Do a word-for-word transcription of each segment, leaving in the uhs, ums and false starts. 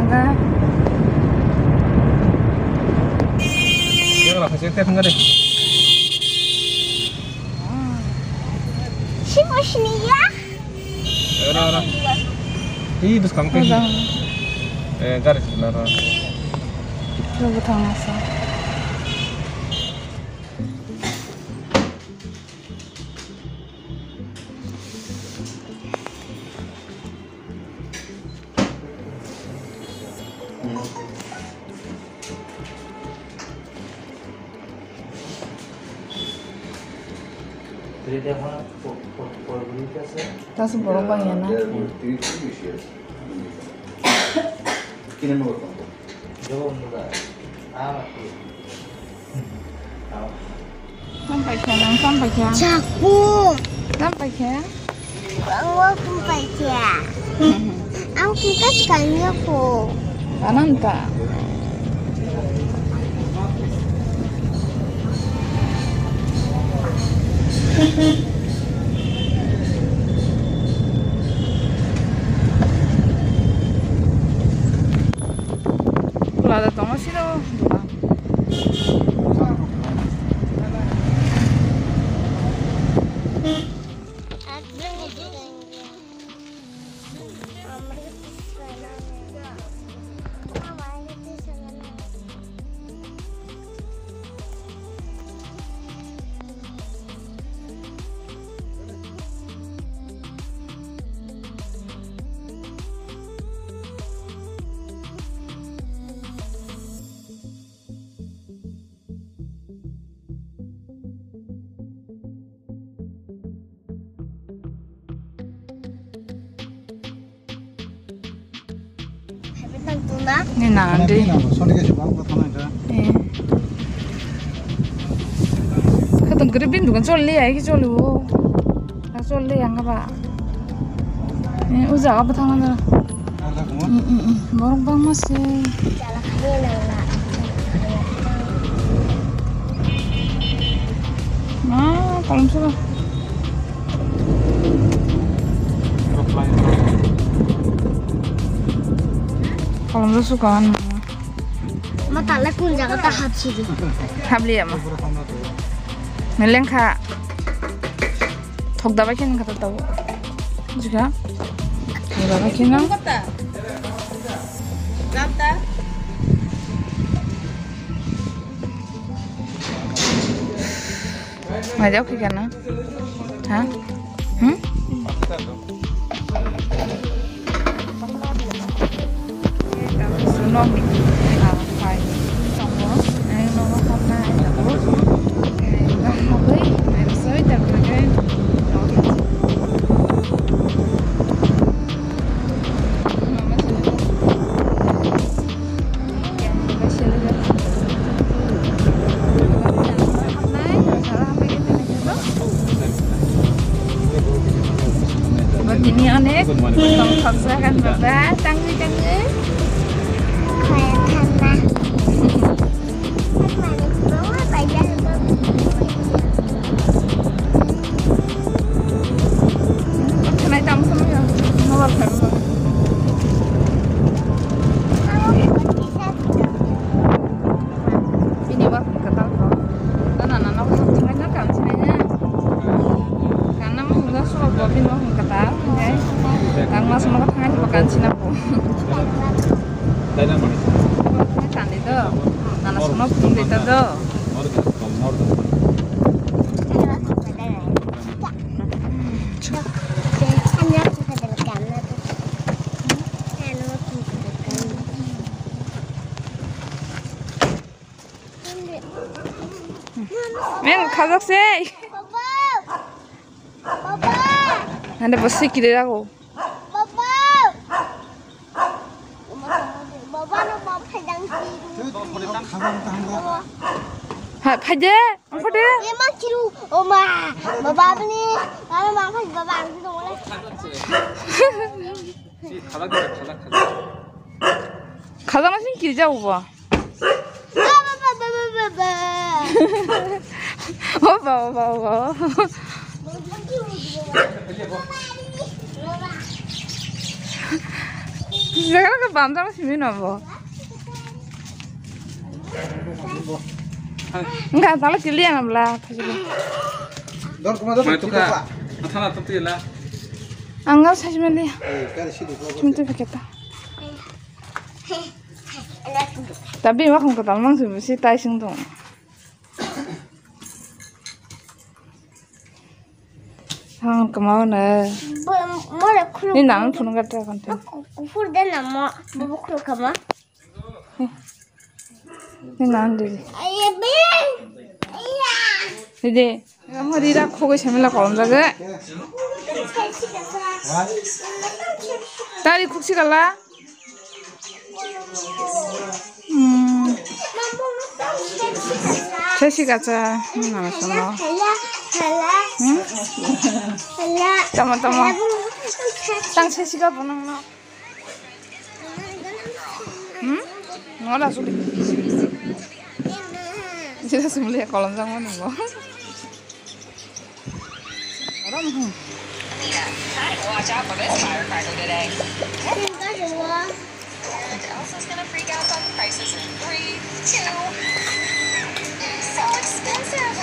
thangkha. Yang lah kasih teh nggak deh. Sini sini ya. Ora, ora. Ih, bwskang teh. Ora. Eh, gari sini, ora. Ora bwthang asa. Taso borok bangya na. Tam paikha, nang tam paikha. Chaku. Tam paikha. Ang wa kum paikha. Ang kum kas kanya ko. Ananta. Lada tongo siro dukan. Ni na ande. Soni ke jibang ko thana ja. Eh. Khatung kiri bin dukan chol le ai ki chol wo. Na chol le yang ba. Eh, uja ka ba thang na. Ada kuma. Mm, mm, mm. Borok bang ma se. Ah, kolom sura. Kolom sura suka an. Ma tala kun jaga ta hapsi di. Habli ama. Meleng kha. Thok dabai khe nang kha ta tau. Jika. Thok dabai khe nang. Mai jao khe kana? Ha? Hmm? Nok ni, ah, phai tongo. Ang nogo hapna ai tongo. Eh, nok habwi, nairosoi, tarpore khe nok habwi. Mama sini. Bo tini onek tongthokjagan baba, tangwi tangwi. Thanai tamo samaya, mobile phai mobile. Bini ba kwtal ko. Nana nana ko thangai na kam sinai na. Kana mo hungga so bo bini ba hung kwtal ngai. Tang mas mo thangai ko kan sina ko. Tandi do. Nana sono phung de ta do. Men khajak se. Ande bosi kire rago. Ha, phaide, ang phaide. Ema kiru, oma, baba ni, baba ma phai, baba ang kiru wala. Khajak, khajak, khajak. Khajak na sing kiri jabo ba. Oba, oba, oba. Jaga ka bam jang simi no bo. Enggak, salah kili ya nabla. Dor kuma dor. Mai tuka. Athana tuti la. Anggal sajmali. Cuma tu pakai ta. Tapi wak hong ketal mang sih, si tai sing dong. Hang kemau na. Ni nang phun kata kan tu. Kufur dan nama, bubuk lu kama. Ni nang didi. Didi. Amo rira khogoi semela kolom jaga. Tari khuksi kala. Hmm. Sesi kacha. Hmm, nama sama. Hmm? Tama, tama. Tang sesi ka bonang no. Hmm? Ngola suli. Sila sumuli ya kolom jang mana bo. Rom hum. Watch out for this firecracker today. And Elsa's gonna freak out on prices in three, two. So expensive.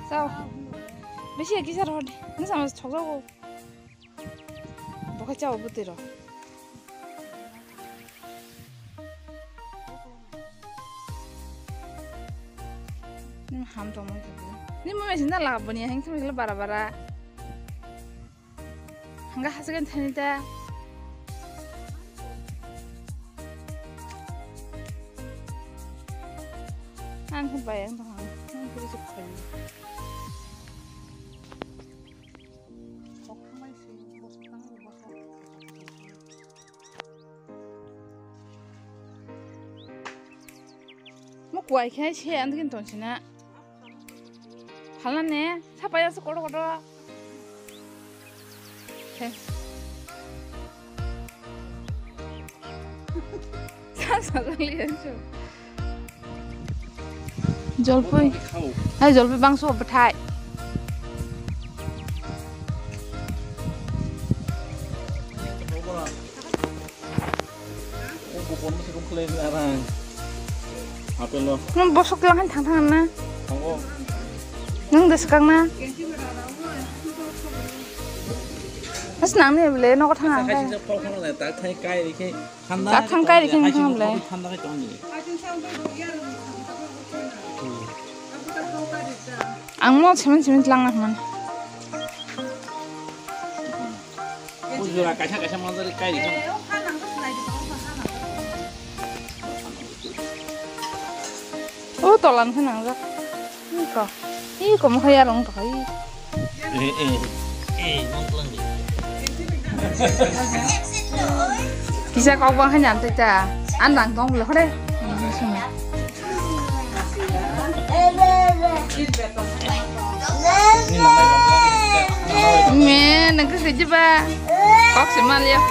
Sao. Bisi ya kisa rode. Nasa mas chokjago. Bo khe chao bwtwi rok. Nini ham tongma khe bo. Nini mama sinda lagaboni ahing thangwi bara bara. Hangga hasagan thani ta. Ang khe bai ang tong ang. Ang khe bisi khaini. Mo kuai khai se ang dikin tong sina. Phala ne, sapa ya se kodo kodo. He. Sa sa sa liya chu. Jolpui. Hai jolpui bangso bwthai. Nung bosok lang thang thang na. Nung de sekang na. Mas nang ni bele nogo thang ang kai. Thang kai rikhe thang ble. Ang mo semen semen lang na man. Ujura kaisa kaisa manjari kai rikhe. O tolan khe nangjak. Iko. Iko mo khaya rong to kai. Eh, eh, eh, nong tlang di. Kisa kok bang khe nyam tei ta. An dang tong le khore. Me nang khe khe jiba. Kok se mal ya.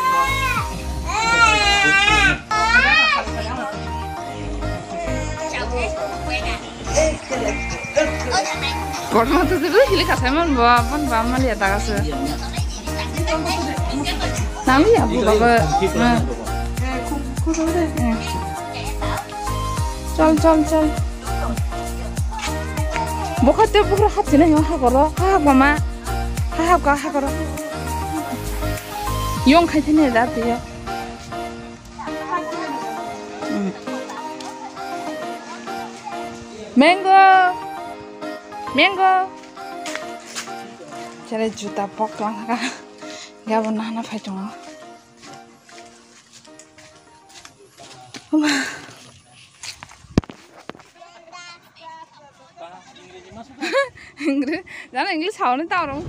Kotorma tu tu tu hili kasai man bo, man ba man ya daga se. Nang ya bu ba ba. Chol chol chol. Bokha te bukra hap sini ha koro, ha hap ma. Ha hap ka ha koro. Yong khai thene da te ya. Mango. Mango. Chale juta pok lang ka. Gabo nana phai tongo. English, jana English sao ni tao rong.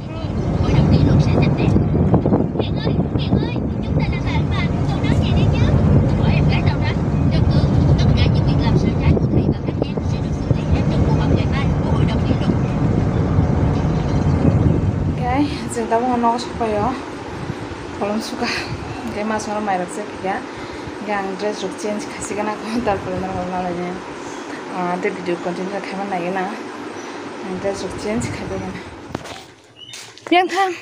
Okay, jeng tamo nogo sopayo. Kolom suka. Hingke masoro mairok se phiya. Hingke ang dress rok change khasigana ko, tarpore norok nalaina. Ah, tei video continue khaima naigana. Ang dress rok change khaigana. Yang thang.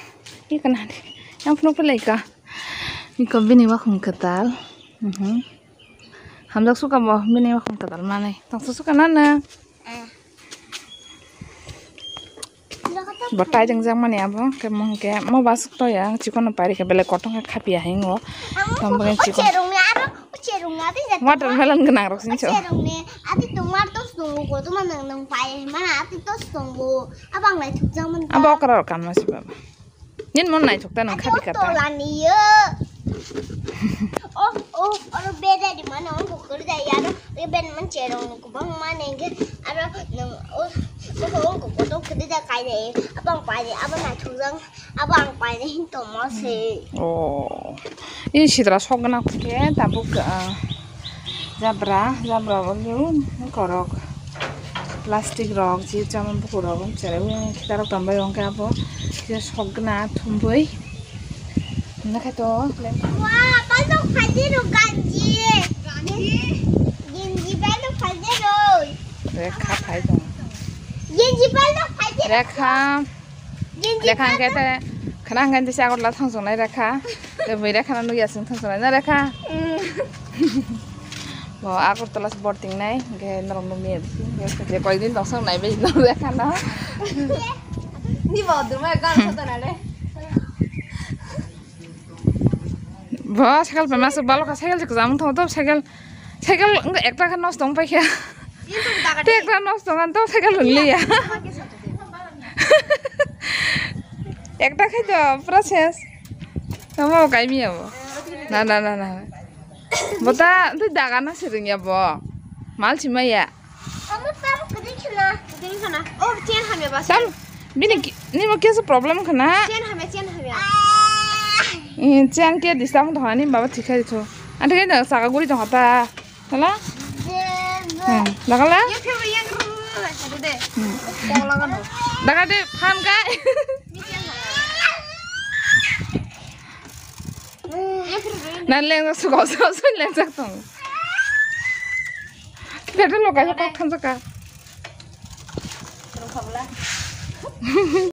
Yang kana. Yang phunuk philai ka. Iko bini wakhung kwtal. Mhm. Hamjak suka bo bini wakhung kwtal manai. Tongsa suka nana. Bo tai ringjak mani abo, hingke mo hingke mo bus to ya, chikon no pari khe belai kotor khe khapia hingo. Tamo hingke chikon. Watermelon gwnang rok sing cho. Ati tomar to sungo ko, tomar nang nang pai mana ati to sungo. Abang lai thuk jang man. Abo okra rok kanma si baba. Nin mon nai thuk ta nang khapi kata. Tolani yo. Oh, oh, oro beda di mana, oh, kukuri da ya, oro beda man cherong. Kwbangma nengkhe aro nwng o, o, o kotor kwdwi da kainai, abo ang painai, abo naithokjak, abo ang painai hin tongma se. Oh. Ini sitra sok gwnang khe tabuk, ah, jabra, jabra bo liu korok plastic rok, chips, chaman buku rok, cherai ui khitarok tongbai hwnkhe abo kisa sok gwnang thumbui. Hwnkhai to. Wa, palto phaidi ro ganji. Ganji? Ganji palto phaidi ro. Rekha phai tong. Ganji palto phaidi ro. Rekha. Ganji Rekha palto. Hwnkhe te, khana hwnkhe te si Agartala thangchongnai Rekha. Te bui Rekha no nugya sing thangchongnai na Rekha. Mm. Bo Agartala se borting nai, hingke norok nukni je koyekdin tong sok nai bai nong ya khana. Ni bo duma gan sa tana le. Bo cycle pai masuk balo kha cycle jek jam thong to cycle cycle wngkha ekta kha nosto wng pai kha. Te ekta nosto wng to cycle wng liya. Ekta khai to process. Tamo kai mi abo. Na na na na. Bota, tei daga na siring ya bo. Mal si maya. Omo tam kudin khana. Kudin khana. Oh, chain hamya ba. Tam, bini ki, ni mo kiasa problem khana. Chain hamya, chain hamya. Eh, chain ke disam to hani baba thikhai tho. Ante ke na saka guri to hata. Hala? Hmm, daga la? Ye phir yang ru. Ade de. Hmm. Kong la kan. Daga de phan kai. Nan lengjak suko, suko, suko lengjak tong. Petrol lo kaisa kok thangjak ka.